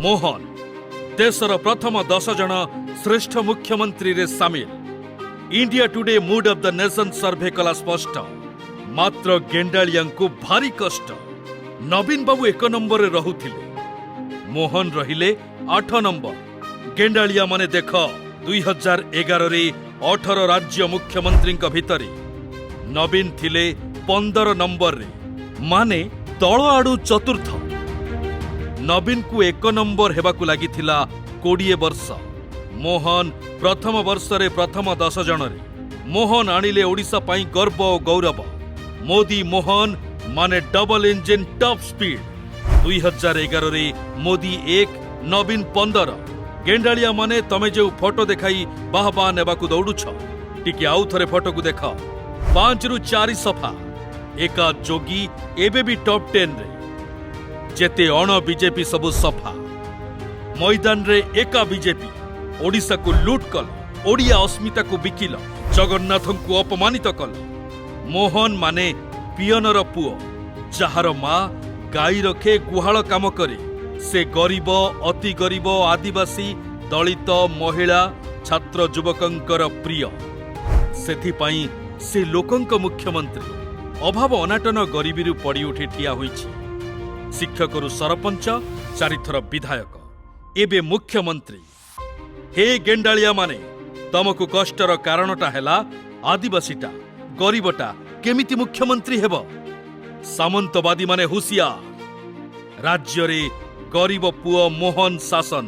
ମୋହନ ଦେଶର ପ୍ରଥମ 10 ଜଣ ଶ୍ରେଷ୍ଠ ମୁଖ୍ୟମନ୍ତ୍ରୀରେ ସାମିଲ। India Today Mood of the Nation survey କଲା ସ୍ପଷ୍ଟ। ମାତ୍ର ଗେଣ୍ଡାଳିଆଙ୍କୁ ଭାରି କଷ୍ଟ। ନବୀନ ବାବୁ 1 ନମ୍ବରରେ ରହୁଥିଲେ, ମୋହନ ରହିଲେ 8 ନମ୍ବର। ଗେଣ୍ଡାଳିଆ ମାନେ ଦେଖ, 2011ରେ 18 ରାଜ୍ୟ ମୁଖ୍ୟମନ୍ତ୍ରୀଙ୍କ ଭିତରେ ନବୀନ ଥିଲେ 15 ନମ୍ବରରେ, ମାନେ ତଳ ଆଡୁ ଚତୁର୍ଥ। ନବୀନକୁ 1 ନମ୍ବର ହେବାକୁ ଲାଗିଥିଲା 20 ବର୍ଷ। ମୋହନ ପ୍ରଥମ ବର୍ଷରେ ପ୍ରଥମ 10 ଜଣରେ। ମୋହନ ଆଣିଲେ ଓଡ଼ିଶା ପାଇଁ ଗର୍ବ ଓ ଗୌରବ। ମୋଦି ମୋହନ ମାନେ ଡବଲ ଇଞ୍ଜିନ୍ ଟପ୍ ସ୍ପିଡ୍। 2011ରେ ମୋଦି 1, ନବୀନ 15। ଗେଣ୍ଡାଳିଆ ମାନେ, ତମେ ଯେଉଁ ଫଟୋ ଦେଖାଇ ବାହ ବାହ ନେବାକୁ ଦୌଡୁଛ, ଟିକେ ଆଉ ଥରେ ଫଟୋକୁ ଦେଖ। 5ରୁ 4 ସଫା। ଏକା ଯୋଗୀ ଏବେ ବି ଟପ୍ 10ରେ। ଯେତେ ଅଣ ବିଜେପି ସବୁ ସଫା। ମଇଦାନରେ ଏକା ବିଜେପି। ଓଡ଼ିଶାକୁ ଲୁଟ୍ କଲ, ଓଡ଼ିଆ ଅସ୍ମିତାକୁ ବିକିଲ, ଜଗନ୍ନାଥଙ୍କୁ ଅପମାନିତ କଲ। ମୋହନ ମାନେ ପିଅନର ପୁଅ, ଯାହାର ମା ଗାଈ ରଖେ, ଗୁହାଳ କାମ କରେ। ସେ ଗରିବ, ଅତି ଗରିବ, ଆଦିବାସୀ, ଦଳିତ, ମହିଳା, ଛାତ୍ର, ଯୁବକଙ୍କର ପ୍ରିୟ। ସେଥିପାଇଁ ସେ ଲୋକଙ୍କ ମୁଖ୍ୟମନ୍ତ୍ରୀ। ଅଭାବ, ଅନାଟନ, ଗରିବୀରୁ ପଡ଼ି ଉଠି ଠିଆ ହୋଇଛି। ଶିକ୍ଷକରୁ ସରପଞ୍ଚ, ଚାରିଥର ବିଧାୟକ, ଏବେ ମୁଖ୍ୟମନ୍ତ୍ରୀ। ହେ ଗେଣ୍ଡାଳିଆମାନେ, ତମକୁ କଷ୍ଟର କାରଣଟା ହେଲା ଆଦିବାସୀଟା, ଗରିବଟା କେମିତି ମୁଖ୍ୟମନ୍ତ୍ରୀ ହେବ? ସାମନ୍ତବାଦୀମାନେ ହୁସିଆର। ରାଜ୍ୟରେ ଗରିବ ପୁଅ ମୋହନ ଶାସନ।